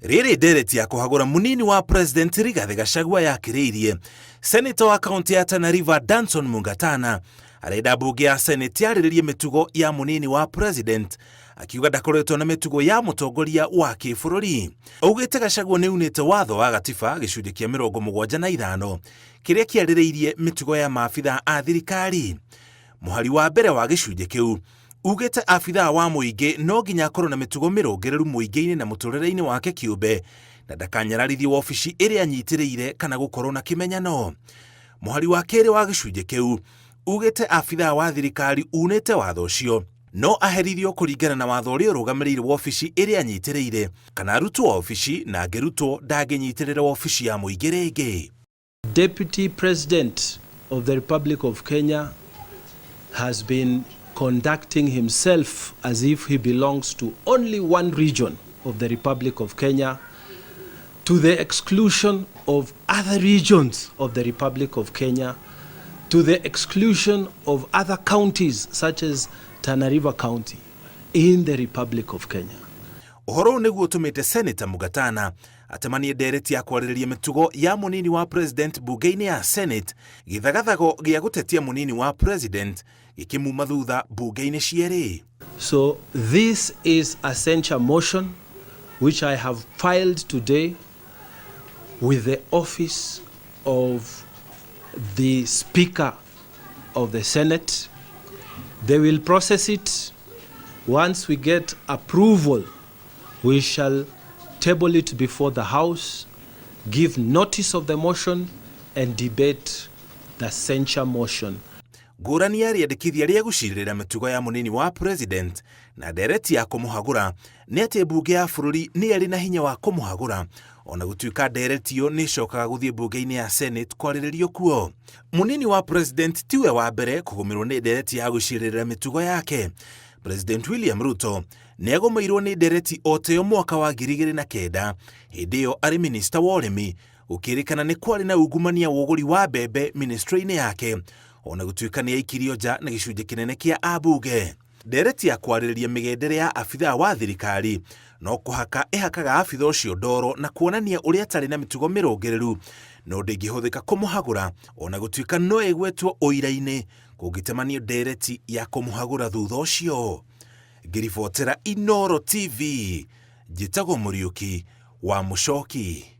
Rĩrĩ ndereti ya kũhagũra mũnini wa President Rigathĩ Gachagua yakĩrĩirie, Senator wa kaunti ya Tana River Danson Mungatana arenda mbunge ya Senate yarĩrĩrie mĩtugo ya mũnini wa President, akiuga ndakoretwo na mĩtugo ya mũtongoria wa kĩbũrũri. Augĩte Gachagua nĩ unĩte watho wa gatiba gĩcunjĩ kĩa 75 kĩrĩa kĩarĩrĩirie mĩtugo ya maabithaa a thirikari. Mũhari wa mbere wa gĩcunjĩ kĩu ugĩte abithaa wa mũingĩ no nginya akorwo na mĩtugo mĩrũngĩrĩru mũingĩ-inĩ na mũtũrĩre-inĩ wake kĩũmbe na ndakanyararithie wobici ĩrĩa anyitĩrĩire kana gũkorwo na kĩmenyano. Mũhari wa kerĩ wa gĩcunjĩ kĩu ugĩte abithaa wa thirikari unĩte watho ũcio no aherithio kũringana na watho ũrĩa ũrũgamĩrĩire wobici ĩrĩa anyitĩrĩire kana arutwo wobici na angĩrutwo ndangĩnyitĩrĩra wobici ya mũingĩ rĩngĩ. Deputy President of the Republic of Kenya has been conducting himself as if he belongs to only one region of the Republic of Kenya, to the exclusion of other regions of the Republic of Kenya, to the exclusion of other counties such as Tana River County in the Republic of Kenya. Ũhoro ũyũ nĩguo ũtũmĩte Senator Mungatana atemanie ndereti ya kwarĩrĩria mĩtugo ya mũnini wa president mbunge-inĩ ya Senate, gĩthagathago gĩa gũtetia mũnini wa president gĩkĩmuma thutha mbunge-inĩ cierĩ. So this is a censure motion which I have filed today with the office of the Speaker of the Senate. They will process it. Once we get approval, we shall table it before the House, give notice of the motion, and debate the censure motion. Ngũrani ya rĩendekithia rĩa gũcirĩrĩra mĩtugo ya mũnini wa president na ndereti ya kũmũhagũra nĩ atĩ mbunge ya bũrũri nĩ ĩrĩ na hinya wa kũmũhagũra, ona gũtuĩka ndereti ĩyo nĩ ĩcokaga gũthiĩ mbunge-inĩ ya Senate kwarĩrĩrio kuo. Mũnini wa president tiwe wa mbere kũgũmĩrwo nĩ ndereti ya gũcirĩrĩra mĩtugo yake. President William Ruto nĩ agũmĩirwo nĩ ndereti o ta ĩyo mwaka wa 2009, hĩndĩ ĩyo arĩ minista wa ũrĩmi, gũkĩrĩkana nĩ kwarĩ na ungumania wa ũgũri wa mbembe ministry-inĩ yake, ona gũtuĩka nĩ aikirio nja na gĩcunjĩ kĩnene kĩa ambunge. Ndereti ya kwarĩrĩria mĩgendere ya abithaa wa thirikari no kũhaka ĩhakaga abithaa ũcio ndoro na kuonania ũrĩa atarĩ na mĩtugo mĩrũngĩrĩru, no ndĩngĩhũthĩka kũmũhagũra, ona gũtuĩka no ĩgwetwo ũira-inĩ kũngĩtemanio ndereti ya kũmũhagũra thutha ũcio. Ngĩribotera Inooro TV, njĩtagwo Mũriũki wa Mũcoki.